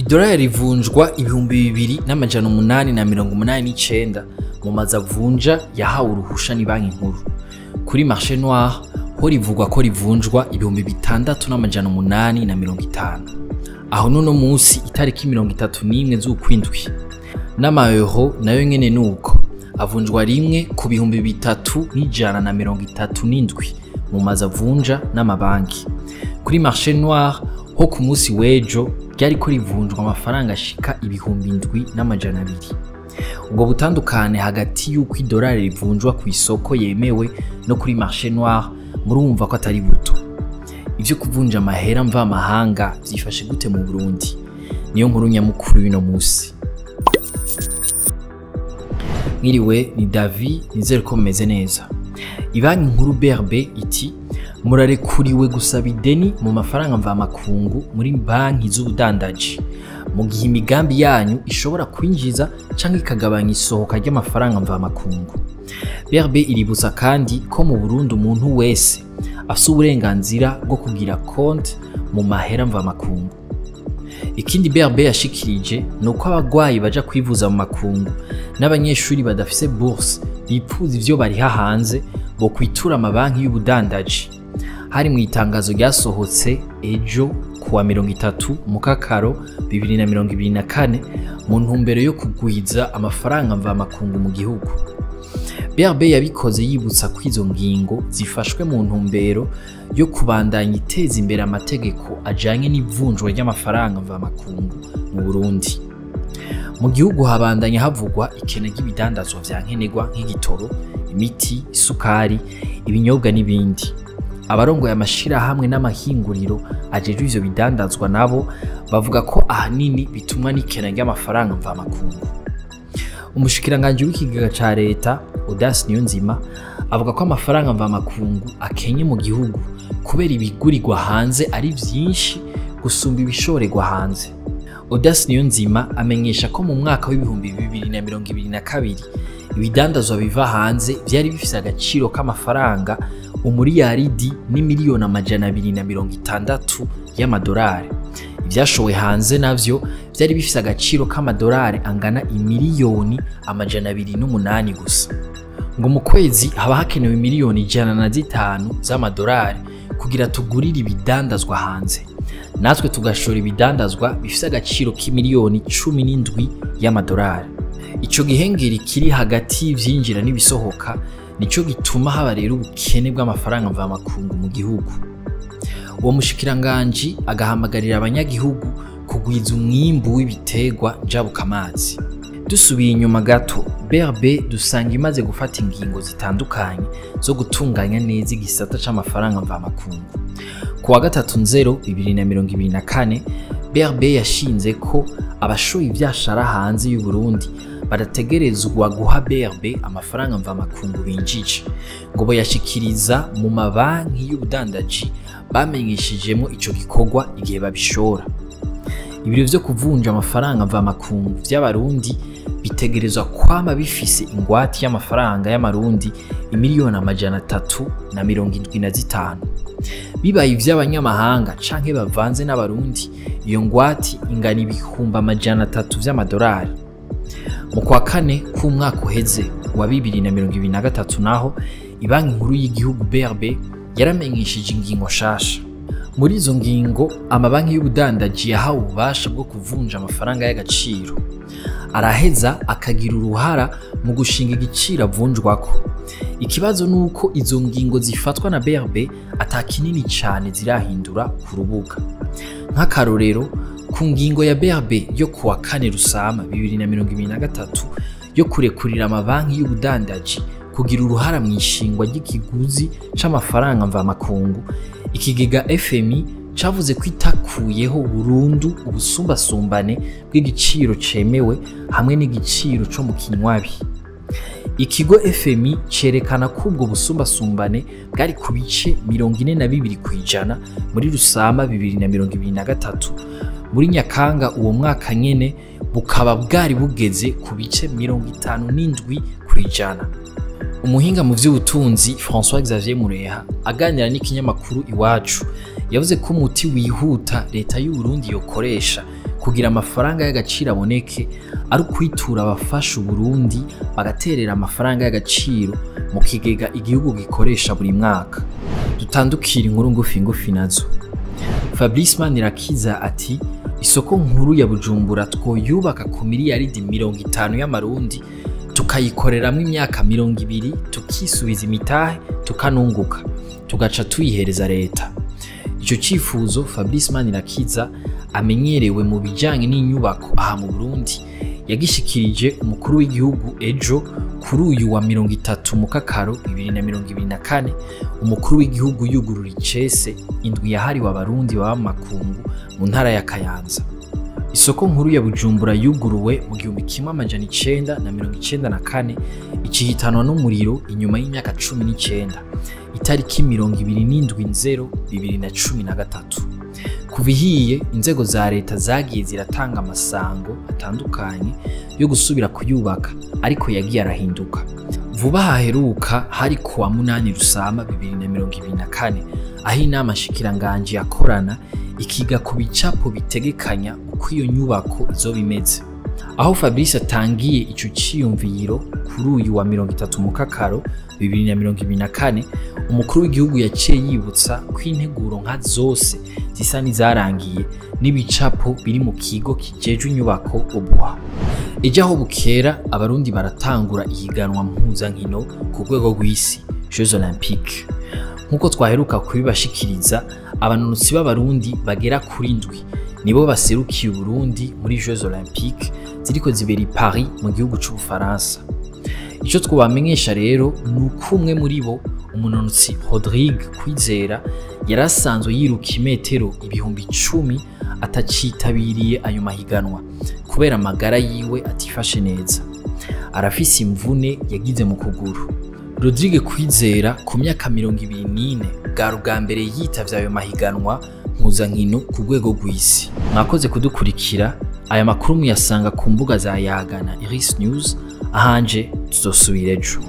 Idolari rivunjwa 2889 mu mazu avunja yahawe uruhusha ni Banki Nkuru. Kuri marché noir ho rivugwa ko rivunjwa 6850. Aho nuno munsi itariki 31 z'ukwindwi. N'ama-euro nayo nyene nuko avunjwa rimwe ku 3137 mu mazu avunja n'amabanki. Kuri marché noir ho ku munsi w'ejo ryariko rivunjwa amafaranga ashika 7200. Ubwo butandukane hagati y'uko idolari rivunjwa ku isoko yemewe no kuri marché noir murumva ko atari buto. Ivyo kuvunja amahera mvamahanga vyifashe gute mu Burundi? Niyo nkuru nyamukuru y'uno musi. Mwiriwe, ni Davi, nizere ko mumeze neza. Ibanki Nkuru BRB iti murarekuriwe gusaba ideni mu mafaranga mvamakungu muri banki z'ubudandaji mu gihe imigambi yanyu ishobora kwinjiza canke ikagabanya isohoka ry'amafaranga mvamakungu. BRB iributsa kandi ko mu Burundi umuntu wese afise uburenganzira bwo kugira konti mu mahera mvamakungu. Ikindi BRB yashikirije ni uko abagwayi baja kwivuza mu makungu n'abanyeshuri badafise bourse bipfuza ivyo bariha hanze bo kwitura amabanki y'ubudandaji. Hari mu itangazo ryasohotse ejo kuwa 30 Mukakaro 2024 mu ntumbero yo kugwiza amafaranga mvamakungu mu gihugu. BRB yabikoze yibutsa ko izo ngingo zifashwe mu ntumbero yo kubandanya iteza imbere amategeko ajanye n'ivunjwa ry'amafaranga mvamakungu mu Burundi. Mu gihugu habandanya havugwa ikena ry'ibidandazwa vya nkenerwa nk'igitoro, imiti, isukari, ibinyobwa n'ibindi. Abarongoye amashirahamwe n'amahinguriro ajejwe ivyo bidandazwa nabo bavuga ko ahanini bitumwa n'ikena ry'amafaranga mvamakungu. Umushikiranganji w'ikigega ca leta Audace Niyonzima avuga ko amafaranga mvamakungu akenye mu gihugu kubera ibigurirwa hanze ari vyinshi gusumba ibishorerwa hanze. Audace Niyonzima amenyesha ko mu mwaka w'ibihumbi 2022 ibidandazwa biva hanze vyari bifise agaciro k'amafaranga umuriyaridi n'imiliyoni 260 y'amadolari. Ivyashowe hanze navyo vyari bifise agaciro k'amadolari angana imiliyoni 208 gusa. Ngo mu kwezi haba hakenewe miliyoni 105 z'amadolari kugira tugurire ibidandazwa hanze, natwe tugashora ibidandazwa bifise agaciro k'imiliyoni 17 y'amadolari. Ico gihengeri kiri hagati y'ivyinjira n'ibisohoka nico gituma haba rero ubukene bw'amafaranga mvamakungu mu gihugu. Uwo mushikiranganji agahamagarira abanyagihugu kugwiza umwimbu w'ibiterwa njabukamazi. Dusubiye inyuma gato, BRB dusanga imaze gufata ingingo zitandukanye zo gutunganya neza igisata c'amafaranga mvamakungu. Ku wa 3 Nzero 2024 BRB yashinze ko abashoye ivyashara hanze y'u Burundi badategerezwa guha BRB amafaranga mvamakungu binjije, ngo boyashikiriza mu mabanki y'ubudandaji bamenyeshejemo ico gikorwa igihe babishora. Ibiro vyo kuvunja amafaranga mvamakungu vy'abarundi bitegerezwa kwama bifise ingwate y'amafaranga y'amarundi imiliyoni 375. Bibaye ivy'abanyamahanga canke bavanze n'abarundi, iyo ngwate ingana 300,000 vy'amadolari. Mu kwa kane k'umwaka uheze wa 2023 naho Ibanki Nkuru y'igihugu BRB yaramenyesheje ingingo nshasha. Muri izo ngingo amabanki y'ubudandaji yahawe ububasha bwo kuvunja amafaranga y'agaciro, araheza akagira uruhara mu gushinga igiciro avunjwako. Ikibazo nuko izo ngingo zifatwa na BRB ata kinini cane zirahindura ku rubuga. Nk'akarorero, ku ngingo ya BRB yo kuwa 4 Rusama 2023 yo kurekurira amabanki y'ubudandaji kugira uruhara mu ishingwa ry'ikiguzi c'amafaranga mvamakungu, ikigega FMI cavuze ko itakuyeho burundu ubusumbasumbane bw'igiciro cemewe hamwe n'igiciro co mu kinywabi. Ikigo FMI cerekana ko ubwo busumbasumbane bwari ku bice 42% muri Rusama 2023, muri Nyakanga uwo mwaka nyene bukaba bwari bugeze ku bice 57%. Umuhinga mu vy'ubutunzi François Xavier Mureha aganira n'ikinyamakuru Iwacu yavuze ko umuti wihuta leta y'u Burundi yokoresha kugira amafaranga y'agaciro aboneke ari ukwitura abafasha Uburundi bagaterera amafaranga y'agaciro mu kigega igihugu gikoresha buri mwaka. Dutandukira inkuru ngufi ngufi nazo. Fabrice Manirakiza ati isoko nkuru ya Bujumbura twoyubaka ku miliyaridi 50 y'amarundi, tukayikoreramwo imyaka 20, tukisubiza imitahe, tukanunguka, tugaca tuyihereza leta. Ico cifuzo Fabrice Manirakiza amenyerewe mu bijanye n'inyubako aha mu Burundi yagishikirije umukuru w'igihugu ejo kuri uyu wa 30 Mukakaro 2024. Umukuru w'igihugu yugurura icese indwi yahariwe abarundi baba mu makungu mu ntara ya Kayanza. Isoko nkuru ya Bujumbura yuguruwe mu 1994, icihitanwa n'umuriro inyuma y'imyaka 19, itariki 27 Nzero 2013. Kuva ihiye, inzego za leta zagiye ziratanga amasango atandukanye yo gusubira kuyubaka, ariko yagiye arahinduka. Vuba haheruka hari kuwa 8 Rusama 2024, aho inama nshikiranganji yakorana ikiga ku bicapo bitegekanya uko iyo nyubako izoba imeze. Aho Fabrice atangiye ico ciyumviro kuri uyu wa 30 Mukakaro 2024, umukuru w'igihugu yaciye yibutsa ko integuro nka zose zisa n'izarangiye n'ibicapo biri mu kigo kijejwe inyubako Obuha. Ejo aho bukera abarundi baratangura ihiganwa mpuzankino ku rwego rw'isi, Jeux Olympiques. Nkuko twaheruka kubibashikiriza, abanonotsi b'abarundi bagera kuri 7 nibo baserukiye Uburundi muri Jeux Olympiques ziriko zibera i Paris mu gihugu c'Ubufaransa. Ico twobamenyesha rero ni uko umwe muri bo, umunonotsi Rodrigue Kwizera, yarasanzwe yiruka imetero 10,000 atacitabiriye ayo mahiganwa kubera amagara yiwe atifashe neza. Arafise imvune yagize mu kuguru. Rodrigue Kwizera ku myaka 24 bwari ubwa mbere yitavye ayo mahiganwa mpuzankino ku rwego rw'isi. Mwakoze kudukurikira. Aya makuru muyasanga ku mbuga za Yagana Iris News. Ahanje tuzosubira ejo.